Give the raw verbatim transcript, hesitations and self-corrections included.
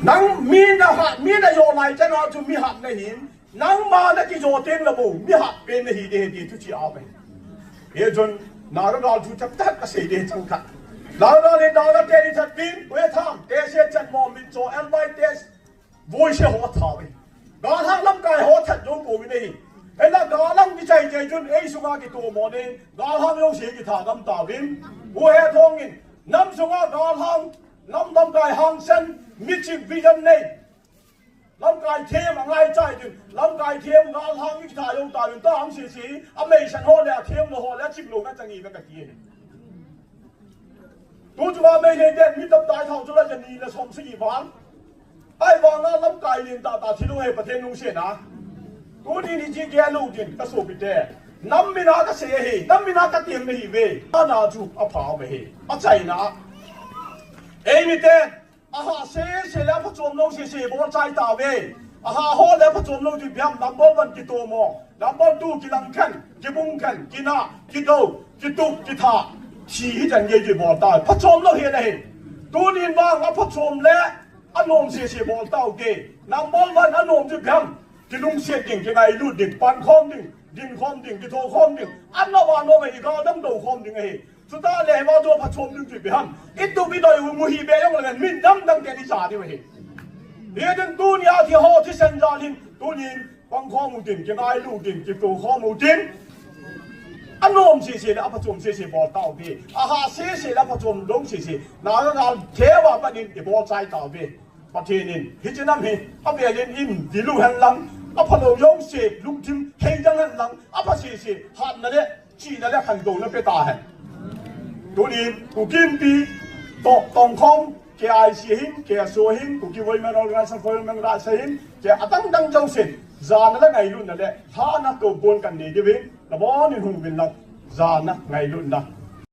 Nang mi nahat, mi najo lai chana chu mi hat nahin, nangma nakijo teng le bou mi hat pen nahi ding ahi ti thuchih aum ahi. Hichun, Naga gal chu chapchat kasei ding chang khat. Naga gal in Naga te ni that pin, we tham, te se chan mo min cho, el bai te, voi se ho tha ve. Galhang lamkai ho that jou pouvin ahi. Hinla galhang kichai chai chun, ei sunga kitomo nin, galhang jouse kitha gam tauvin. U Hethong in, nam sunga galhang, nam lamkai hangsan, miching vision nei. Lamkai them angai chai chun, lamkai them galhang kitha jou tauvin, ta hang sisi, ameisan ho le, athem lou ho le, achim louna chang ive kati ahi. Tu chunga Meitei ten mi tamtah thao chu la jani le som sagi vang. Ahivanga lamkai lentah tah thi lou ahi Pathen lungsetna. Tuni ni chi gel lou din kasopite. Nam mina kasei ahi, nam mina katem nahiuve. Ana chu apha ahi. Achaina. Eimiten, aha sese le aphachom lou sese bol chai tauve. Aha ho le aphachom lou chu ipi ham, number one kitomo. Number two, kilang khen, kibung khen, kina, kidou, kitup, kitha, thi hichan gei kibol tau. Phachom lou hi ahi. Tunin vang aphachom le anom sese bol taute. Number one anom chu ipi ham, kilungset ding, kingailut ding, pankhom ding, dinkhom ding, kithokhom ding. Ana vang nom ahi, igal dang doukhom ding ahi. Chuta le hiva chu aphachom ding chu ipi ham, itup idou u mu hi be jong le min dang dang te ni cha diu ahi. Hichun tunia thi ho thisen jal hin, tunin, Pang khom utin, kingailu utin, kitokhom utin. Anom sese le aphachom sese bol tauve. Aha sese le aphachom lou sese. Naga gal theva panin ibol chai tauve. Pathen in, hiche nam hi, avelin in, dilu hen lang. Aphalou jouse, lungthim, heidang hen lang. Apha sese, hatna le, chihna le khantouna pe tahen. Tunin, Kuki Inpi, to, tongkhom, K I C hin, K S O hin, Kuki Women Organization for Human Rights hin, K, adang dang jousen, jana le ngailutna le, lhahna tohgon kanei diuvin, nabon in hung uvin lang, jana ngailutna,